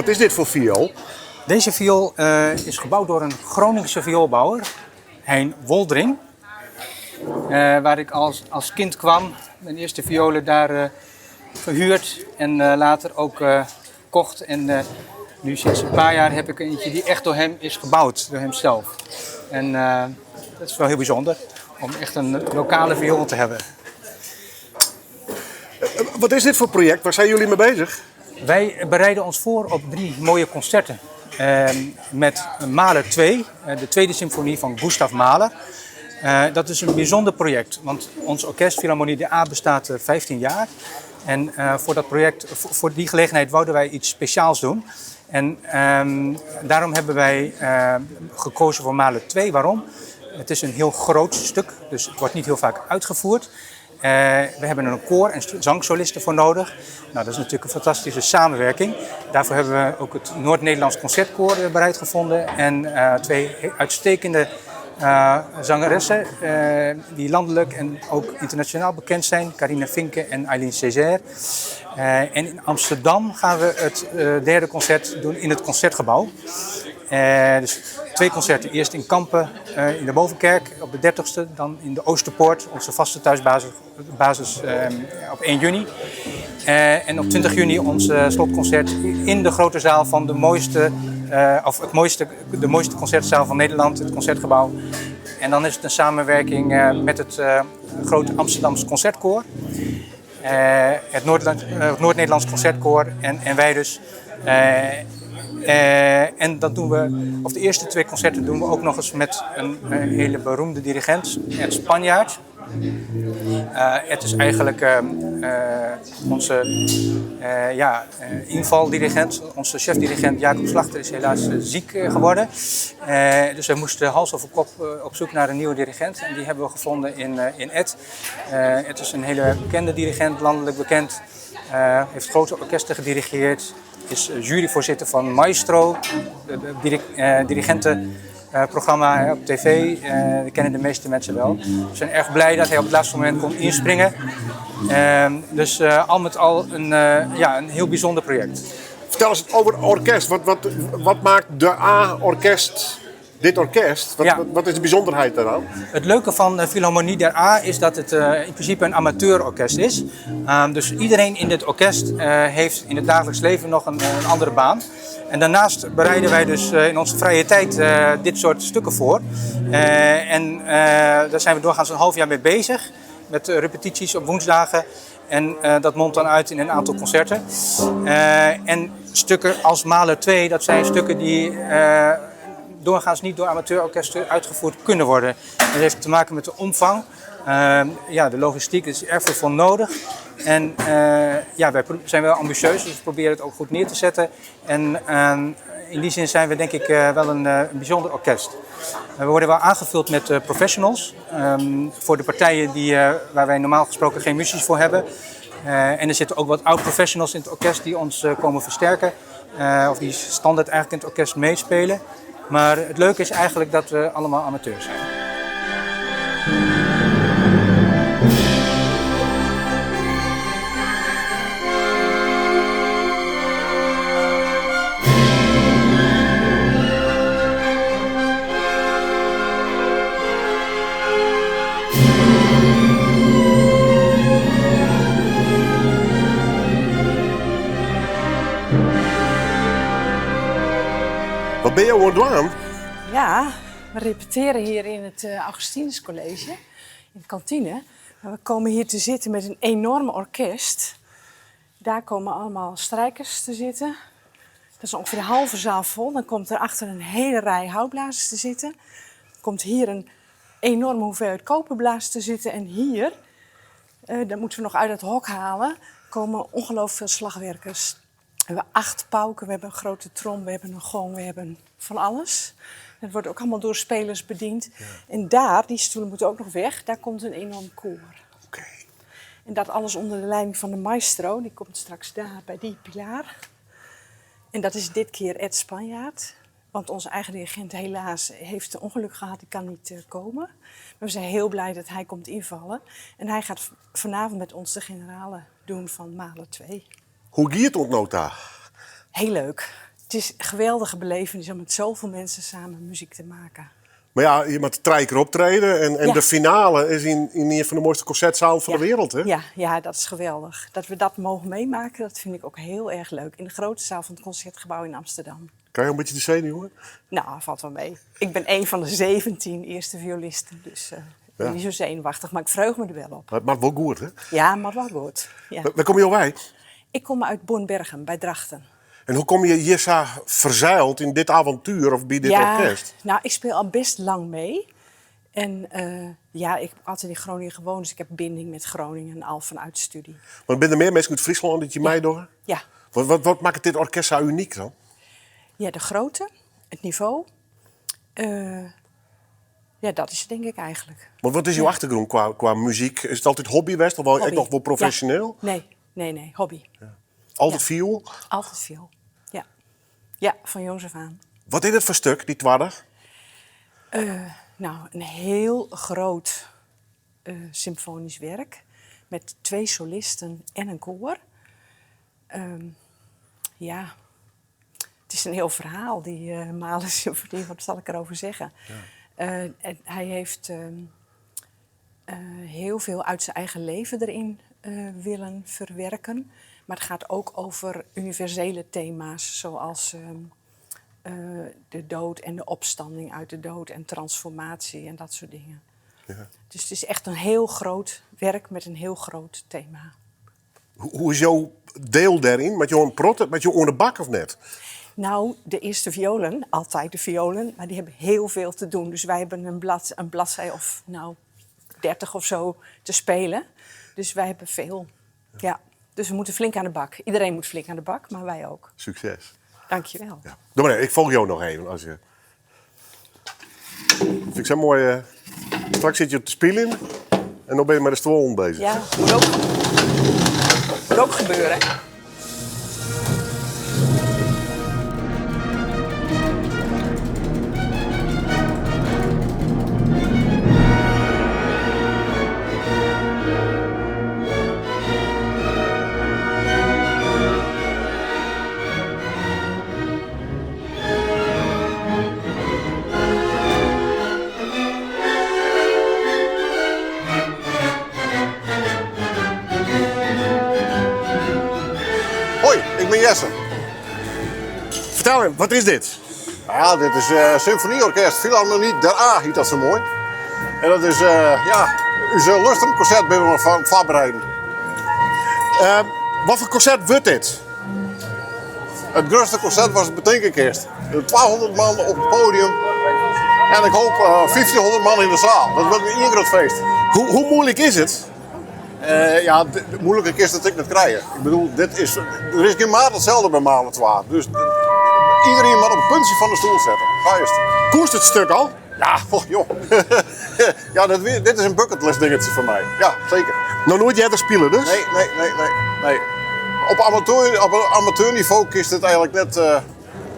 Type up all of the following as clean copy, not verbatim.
Wat is dit foar fioel? Deze viool is gebouwd door een Groningse vioolbouwer, Hein Woldring. Waar ik als, als kind kwam, mijn eerste violen daar verhuurd en later ook kocht. En nu sinds een paar jaar heb ik eentje die echt door hem is gebouwd, door hemzelf. En dat is wel heel bijzonder om echt een lokale viool te hebben. Wat is dit voor project? Waar zijn jullie mee bezig? Wij bereiden ons voor op drie mooie concerten. Met Mahler 2, de tweede symfonie van Gustav Mahler. Dat is een bijzonder project, want ons orkest Philharmonie de A bestaat 15 jaar. En voor dat project, voor die gelegenheid wouden wij iets speciaals doen. En daarom hebben wij gekozen voor Mahler 2. Waarom? Het is een heel groot stuk, dus het wordt niet heel vaak uitgevoerd. We hebben een koor en zangsolisten voor nodig. Nou, dat is natuurlijk een fantastische samenwerking. Daarvoor hebben we ook het Noord-Nederlands Concertkoor bereid gevonden. En twee uitstekende zangeressen die landelijk en ook internationaal bekend zijn. Carina Vinke en Eileen Césaire. En in Amsterdam gaan we het derde concert doen in het Concertgebouw. Dus twee concerten. Eerst in Kampen in de Bovenkerk op de 30ste. Dan in de Oosterpoort, onze vaste thuisbasis basis, op 1 juni. En op 20 juni ons slotconcert in de grote zaal van de mooiste, of het mooiste, de mooiste concertzaal van Nederland, het Concertgebouw. En dan is het een samenwerking met het grote Amsterdamse Concertkoor. Het Noord-Nederlands Concertkoor en wij dus. En dat doen we, of de eerste twee concerten doen we ook nog eens met een hele beroemde dirigent, Ed Spanjaard. Het is eigenlijk onze ja, invaldirigent. Onze chefdirigent Jacob Slachter is helaas ziek geworden. Dus we moesten hals over kop op zoek naar een nieuwe dirigent. En die hebben we gevonden in Ed. Ed is een hele bekende dirigent, landelijk bekend. Heeft grote orkesten gedirigeerd. Is juryvoorzitter van Maestro, de dirigentenprogramma op tv. Dat kennen de meeste mensen wel. We zijn erg blij dat hij op het laatste moment kon inspringen. Dus al met al een, ja, een heel bijzonder project. Vertel eens over het orkest. Wat maakt de A-orkest dit orkest? Wat, ja. wat, is de bijzonderheid daaraan? Het leuke van Philharmonie der A is dat het in principe een amateurorkest is. Dus iedereen in dit orkest heeft in het dagelijks leven nog een andere baan. En daarnaast bereiden wij dus in onze vrije tijd dit soort stukken voor. En daar zijn we doorgaans een half jaar mee bezig. Met repetities op woensdagen. En dat mondt dan uit in een aantal concerten. En stukken als Mahler 2, dat zijn stukken die doorgaans niet door amateurorkesten uitgevoerd kunnen worden. Dat heeft te maken met de omvang. Ja, de logistiek is erg veel voor nodig. En ja, wij zijn wel ambitieus, dus we proberen het ook goed neer te zetten. En in die zin zijn we denk ik wel een bijzonder orkest. We worden wel aangevuld met professionals. Voor de partijen die, waar wij normaal gesproken geen muzici voor hebben. En er zitten ook wat oud-professionals in het orkest die ons komen versterken. Of die standaard eigenlijk in het orkest meespelen. Maar het leuke is eigenlijk dat we allemaal amateurs zijn. Wat ben je aan het doen? Ja, we repeteren hier in het Augustinus College, in de kantine. Maar we komen hier te zitten met een enorm orkest. Daar komen allemaal strijkers te zitten. Dat is ongeveer de halve zaal vol. Dan komt er achter een hele rij houtblazers te zitten. Komt hier een enorme hoeveelheid koperblazers te zitten. En hier, dat moeten we nog uit het hok halen, komen ongelooflijk veel slagwerkers. We hebben 8 pauken, we hebben een grote trom, we hebben een gong, we hebben van alles. Dat wordt ook allemaal door spelers bediend. Ja. En daar, die stoelen moeten ook nog weg, daar komt een enorm koor. Okay. En dat alles onder de leiding van de maestro, die komt straks daar bij die pilaar. En dat is dit keer Ed Spanjaard. Want onze eigen dirigent helaas heeft een ongeluk gehad, die kan niet komen. Maar we zijn heel blij dat hij komt invallen. En hij gaat vanavond met ons de generale doen van Mahler 2. Hoe giet het nota? Heel leuk. Het is een geweldige belevenis om met zoveel mensen samen muziek te maken. Mar ja, je moat trije kear optrede en, en de finale is yn, yn ien fan de moaiste konsertsalen fan de wereld, hè? Ja, ja, dat is geweldig. Dat we dat mogen meemaken, dat vind ik ook heel erg leuk. In de grote zaal van het Concertgebouw in Amsterdam. Krije jo in bytsje de senuwen? Nou, falt wol mei. Ik bin een fan de 17 earste violisten, dus ik bin net sa senuwachtich, mar ik ferheug my der wol op. Mar it moat wol goed, hè? Ja, it moat wol goed. Ja. Wêr komme jo wei? Ik kom uit Boarnbergum, by Drachten. En hoe komme je hjir sa ferseild yn dit avontuer of by dit orkest? Nou, ik speel al best lang mee. En ja, ik heb altijd in Groningen gewoond, dus ik heb binding met Groningen al vanuit de studie. Want binne der mear minsken út Fryslân dy't hjir meidogge? Ja. Wat, wat makket dit orkest sa unyk dan? Ja, de grootte, het niveau. Ja, dat is it denk ik eigenlijk. Want wat is jo achtergrûn kwa, kwa muzyk? Is it altyd hobby west of wol ek noch wol profesjoneel? Ja. Nee, nee, nee, hobby. Ja. Altyd fioel? Altyd fioel, ja. Ja, fan jongs af oan. Wat is it foar stik, dy twadde? Nou, in hiel grut symfoanysk wurk met twee solisten en in koar. Ja, it is in hiel ferhaal, dy Mahler symfony, wat sil ik derover sizze? En hy hat hiel folle út syn eigen libben deryn willen ferwurkjen. Mar it giet ek oer universele tema's, lykas de dea en de opstanning út de dea en transformaasje en dat soarte dingen. Dus it is echt in hiel grut wurk mei in hiel grut tema. Hoe is jo diel dêryn? Moatte jo in protte, moatte jo oan de bak of net? Nou, de earste fioelen, altyd de fioelen, mar dy hawwe hiel folle te dwaan. Dus wy hawwe in bladside of nou, 30 of zo te spyljen. Dus wy hawwe folle. Ja. Dus we moatte flink oan de bak. Iedereen moat flink oan de bak, mar wy ek. Sukses. Dankjewol. Ja. Doch mar, ik folgje jo noch even. As je... Fyn ik sa moai. Straks sitte je te spyljen en dan binne je mei de stuollen beuzich. Ja, moat ek gebeure. Hoi, ik bin Jesse. Fertel even, wat is dit? Ja, dit is Symfonieorkest Philharmonie der A, hjit dat sa moai. En dat is, ja, ús lustrumkonsert binne we oan it foarbereiden. Wat foar konsert wurdt dit? It grutste konsert watst betinke kinst. 200 man op it poadium en ik hoopje 1500 man yn de seal. Dat wurdt ien grut feest. Hoe muoilik is it? Ja, muoiliker kinst it ek net krije. Ik bedoel, dit is, der is gjin maat itselde by Mahler 2. Dus iderien moat op it puntsje fan de stoel sitte. Juist. Koest it stik al? Ja, och, joh. Ja, dit is in bucketlist dingetje foar my. Ja, seker. Noch noait earder spile dus? Nee, nee, nee, nee. nee. Op amateurnivo kinst it eigentlik net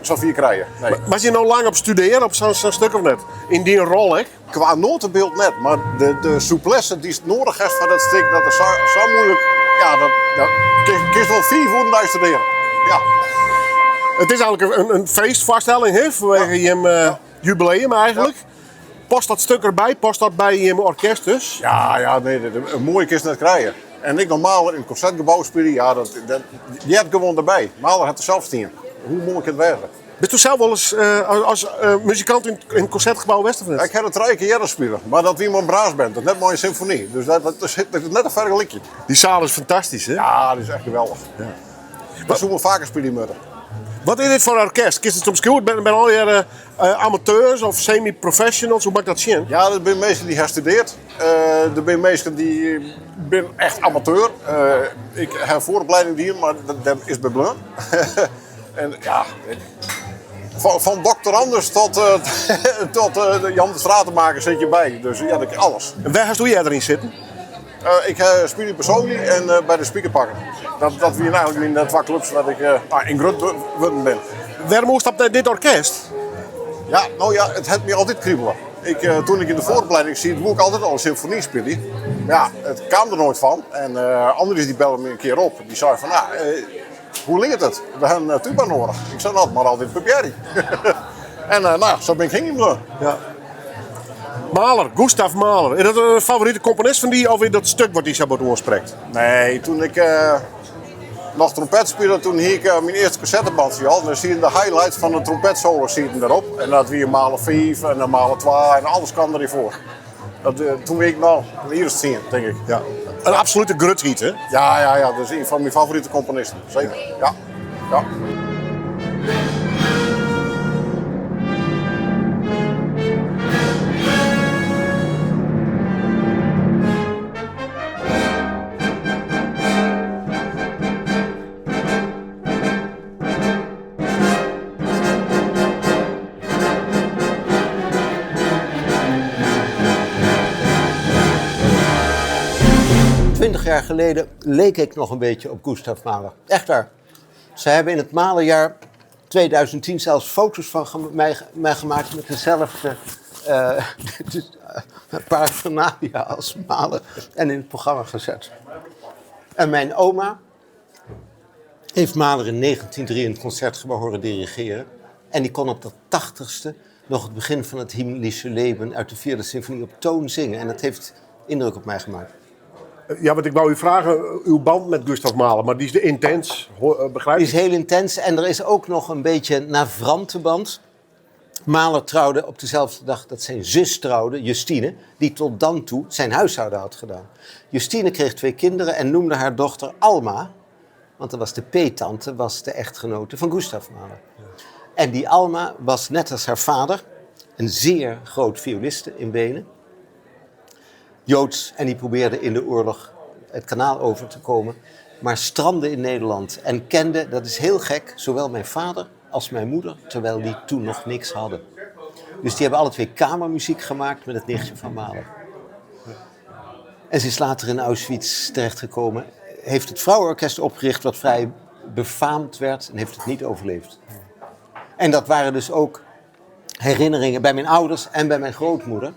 safier krije. Nee. Moatst je no lang op studearje op sa'n stik of net? Yn dyn rol ek? Kwa noatebyld net, mar de souplesse dy'tst nedich hast foar dat stik, dat is sa muoilik. Ja, dat kinst wol 5 oeren deis studearje. Ja. It is eigentlik in feestfoarstelling, hè, fanwege jim jubileum eigentlik. Past dat stik derby? Past dat by jim orkest dus? Ja, nee, in moaier kinst net krije. En ek normaal yn it Konsertgebou spylje, ja, dat heart gewoan derby. Mahler hat der sels stien. Hoe moai kin it wêze? Bisto sels wolris as muzikant yn it Konsertgebou west of net? Ik ha der trije kear earder spile, mar dat wie mei in brassband, dat net mei in symfony. Dus dat is net te fergelykjen. Dy seal is fantastysk, hè? Ja, dat is echt geweldich. Ja. Dat soe wol faker spylje moatte. Wat is dit foar orkest? Kinst it omskriuwe? Binne it allegearre amateurs of semi-professionals? Hoe moat ik dat sjen? Ja, dat binne minsken dy't ha studearre. Der binne minsken dy binne echt amateur. Ik ha in foaroplieding dien, mar dêr is by bleaun. En ja, fan doktorandus tot Jan de Stratenmaker sit hjirby. Dus ja, dat alles. En wêr hasto earder yn sitten? Ik spylje persoanlik en by de Spikerpakken. Dat wiene eigentlik myn twa klups wêr't ik yn grut wurden bin. Wêrom oerstapt nei dit orkest? Ja, no ja, it hat my altyd kribele. Toen ik yn de foaroplieding siet, woe ik altyd al in symfony spylje. Mar ja, it kaam der noait fan. En Andries dy belle my in kear op. Dy sei fan, nou, Hoe leart it? We ha in tuba noadich. Ik sei, no, mar altyd probearje. En no, sa bin ik hingjen bleaun. Ja. Mahler, Gustav Mahler. Is dat in favorite komponist fan dy of is dat stuk wat dy sa bot oansprekt? Nee, toen ik noch trompet spile, toen hie ik myn earste kassettebandje al. En dêr sieten de highlights fan de trompetsolo sieten derop. En dat wie Mahler 5 en Mahler 2 en alles kwam deryn foar. Dat, toen wie ik noch in jier as 10, tink ik. Ja. In absolute grutheid, hè? Ja, ja, ja, dat is ien fan myn favorite komponisten. Seker, ja. ja. 20 jaar geleden leek ik nog een beetje op Gustav Mahler. Echt waar. Ze hebben in het Mahlerjaar 2010 zelfs foto's van mij gemaakt met dezelfde paraphernalia als Mahler en in het programma gezet. En mijn oma heeft Mahler in 1903 in het Concertgebouw horen dirigeren. En die kon op dat 80ste nog het begin van het Himmlische Leben uit de vierde symfonie op toon zingen. En dat heeft indruk op mij gemaakt. Ja, want ik wou u vragen, uw band met Gustav Mahler, maar die is de intens, begrijp Die is ik? heel intens en er is ook nog een beetje een navrante band. Mahler trouwde op dezelfde dag dat zijn zus trouwde, Justine, die tot dan toe zijn huishouden had gedaan. Justine kreeg 2 kinderen en noemde haar dochter Alma, want dat was de peetante, was de echtgenote van Gustav Mahler. En die Alma was net als haar vader een zeer groot violiste in Wenen. Joods, en die probeerde in de oorlog het kanaal over te komen, maar strandde in Nederland en kende, dat is heel gek, zowel mijn vader als mijn moeder, terwijl die toen nog niks hadden. Dus die hebben alle 2 kamermuziek gemaakt met het nichtje van Mahler. En ze is later in Auschwitz terechtgekomen, heeft het vrouwenorkest opgericht, wat vrij befaamd werd en heeft het niet overleefd. En dat waren dus ook herinneringen bij mijn ouders en bij mijn grootmoeder,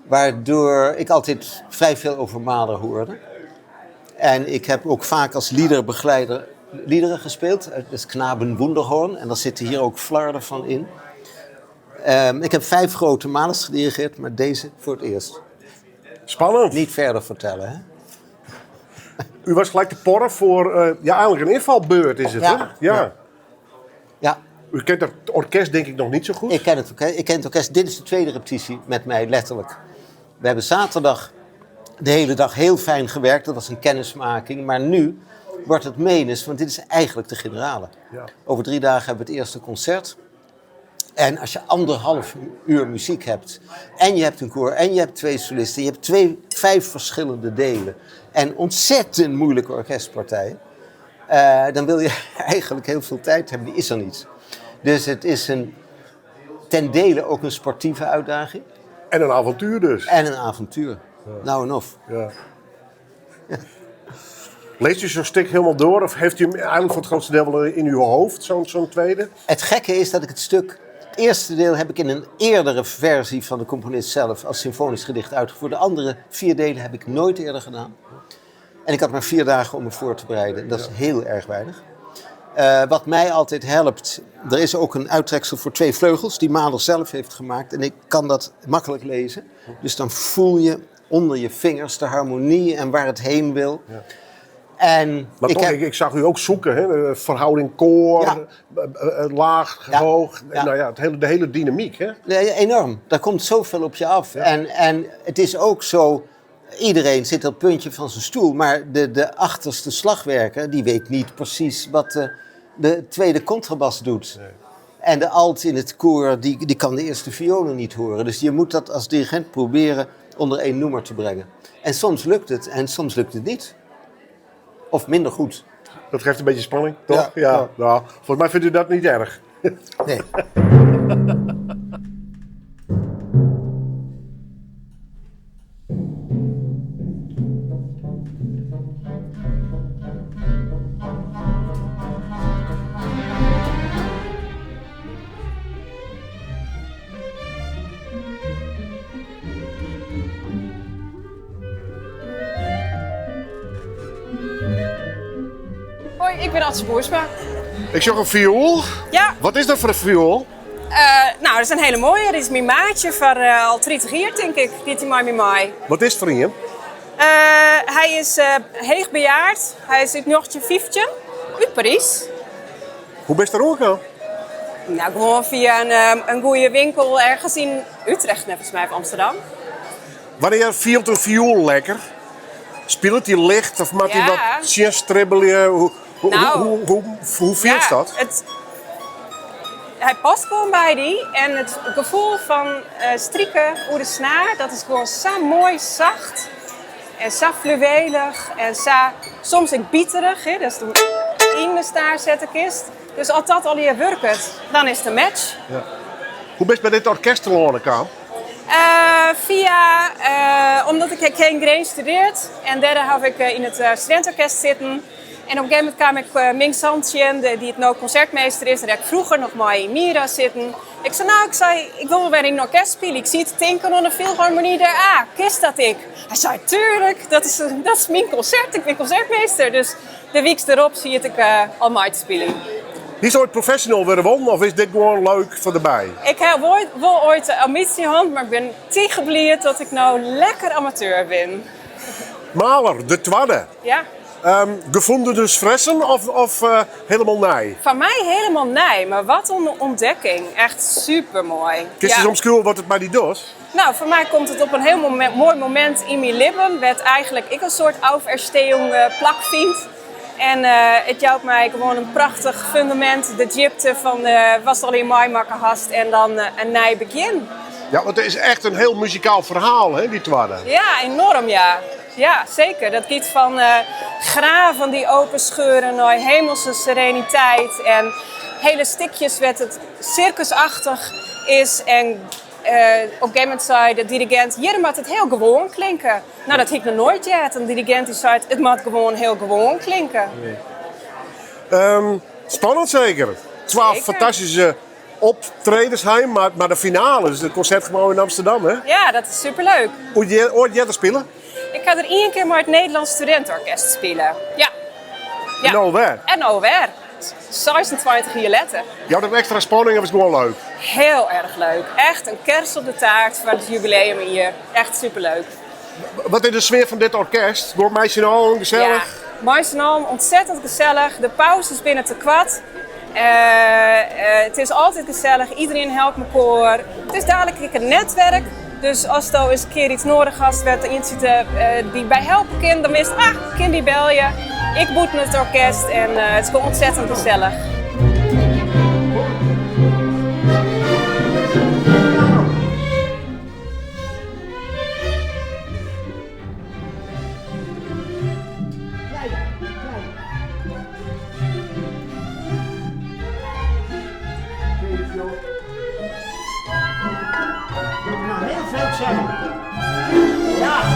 waardoor ik altijd vrij veel over Mahler hoorde. En ik heb ook vaak als liederbegeleider liederen gespeeld. Dat is Knaben Wunderhorn. En daar zitten hier ook flarden van in. Ik heb 5 grote Mahlers gedirigeerd, maar deze voor het eerst. Spannend. Niet verder vertellen, hè? U was gelijk de porre voor ja, eigenlijk een invalbeurt is het, Ja. hè? Ja. Ja. Ja. U kent het orkest denk ik nog niet zo goed. Ik ken het orkest. Ik ken het orkest. Dit is de tweede repetitie met mij, letterlijk. We hebben zaterdag de hele dag heel fijn gewerkt. Dat was een kennismaking. Maar nu wordt het menens, want dit is eigenlijk de generale. Ja. Over 3 dagen hebben we het eerste concert. En als je anderhalf uur muziek hebt, en je hebt een koor, en je hebt 2 solisten, je hebt 5 verschillende delen en ontzettend moeilijke orkestpartijen, dan wil je eigenlijk heel veel tijd hebben. Die is er niet. Dus het is ten dele ook een sportieve uitdaging. En een avontuur dus. En een avontuur. Ja. Nou en of. Ja. Leest u zo'n stuk helemaal door of heeft u hem eigenlijk voor het grootste deel wel in uw hoofd, zo'n tweede? Het gekke is dat ik het stuk... Het eerste deel heb ik in een eerdere versie van de componist zelf als symfonisch gedicht uitgevoerd. De andere 4 delen heb ik nooit eerder gedaan. En ik had maar 4 dagen om me voor te bereiden. Dat is heel erg weinig. Wat mij altijd helpt, er is ook een uittreksel voor 2 vleugels die Mahler zelf heeft gemaakt. En ik kan dat makkelijk lezen. Dus dan voel je onder je vingers de harmonie en waar het heen wil. Ja. En Maar ik toch, heb ik zag u ook zoeken, hè? De verhouding koor, Ja. laag, Ja. hoog. Ja. Nou ja, de hele dynamiek. Hè? Nee, enorm. Daar komt zoveel op je af. Ja. En het is ook zo, iedereen zit op het puntje van zijn stoel, maar de achterste slagwerker, die weet niet precies wat de tweede contrabas doet. Nee. En de alt in het koor, die kan de eerste violen niet horen. Dus je moet dat als dirigent proberen onder één noemer te brengen. En soms lukt het en soms lukt het niet. Of minder goed. Dat geeft een beetje spanning, toch? Ja. Ja. Nou, volgens mij vindt u dat niet erg. Nee. Hoi, ik Ik bin Atze Boersma. Ik sjoch in fioel. Ja. Wat is dat foar in fioel? No, dat is in hiele moaie. Dat is myn maatsje foar al 30 jier, tink ik, giet hy mei my mei. Wat is it foar ien? Hy is heechbejaard. Hy is út 1915, út Parys. Hoe bist der oankaam? No, gewoan fia in goede winkel ergens yn Utrecht, neffens my, of Amsterdam. Wannear fielt in fioel lekker? Spilet dy licht of moat dy Ja. wat tsjinstribbelje? Hoe, hoe, Nou. hoe, hoe, hoe fielst Ja, dat? Hy past gewoan by dy en it gefoel fan striken oer de snaar, dat is gewoan sa moai sacht en sa fluwelich en sa soms ek biterich, hè, datst him yn de snaar sette kinst. Dus as dat allegear wurket, dan is it in match. Ja. Hoe bist by dit orkest telâne kaam? Fia, omdat ik ha yn Grins studearre en dêr haw ik yn it studentenorkest sitten. En op in gegeven momint kaam ik Ming San tsjin, dy't no konsertmeester is. Dêr ha ik froeger noch mei yn Mira sitten. Ik sei, no, ik sei, ik wol wol wer yn in orkest spylje. Ik siet te tinken oan de Philharmonie der A. Kinst dat ek? Hy sei, tuerlik, dat is myn konsert. Ik bin konsertmeester. Dus de wyks derop siet ik al mei te spyljen. Hiest oait professional wurde wollen of is dit gewoan leuk foar derby? Ik ha wol oait de ambysje hân, mar ik bin tige bliid dat ik no lekker amateur bin. Mahler, de twadde. Ja. Gefundenes Fressen of hielendal nij? Foar my hielendal nij, mar wat in ûntdekking. Echt supermoai. Kinst ris omskriuwe wat it mei dy docht? No, foar my komt it op in hiel moai momint yn myn libben, wêr't eigentlik ek in soart Auferstehung plakfynt. En it jout my gewoan in prachtich fundamint, de djipte fan watst allegear meimakke hast en dan in nij begjin. Ja, want it is echt in hiel muzikaal ferhaal, hè, dy twadde. Ja, enorm ja. Ja, seker. Dat giet fan graven dy't openscheuren nei hemelse sereniteit en hiele stikjes wêr't it sirkusachtich is en op in gegeven momint sei de dirigint, hjir moat it hiel gewoan klinke. No, dat hie ik noch noait heard. In dirigint dy't seit, it moat gewoan hiel gewoan klinke. Spannend seker. Twa fantastyske optredens ha, mar de finale is it Concertgebouw yn Amsterdam, hè? Ja, dat is superleuk. Oait earder spile? Ik ha der ien kear mei it Nederlands Studentenorkest spile. Ja. En no wer? En no wer. 26 jier letter. Jout dat ekstra spanning of is it gewoan leuk? Heel erg leuk. Echt in kers op de taart foar it jubileumjier. Echt superleuk. Wat is de sfear fan dit orkest? Gewoan mei syn allen gesellich? Ja, mei syn allen ontzettend gesellich. De pauzes binne te koart. It is altyd gesellich, iderien helpt mekoar. It is dalik ek in netwerk, dus asto ris in kear iets nedich hast wêr't der ien sit dy't by helpe kin, dan witst, ah, kin dy belje. Ek bûten it orkest en it is gewoan ontzettend gesellich. Heel veel zeggen. Ja.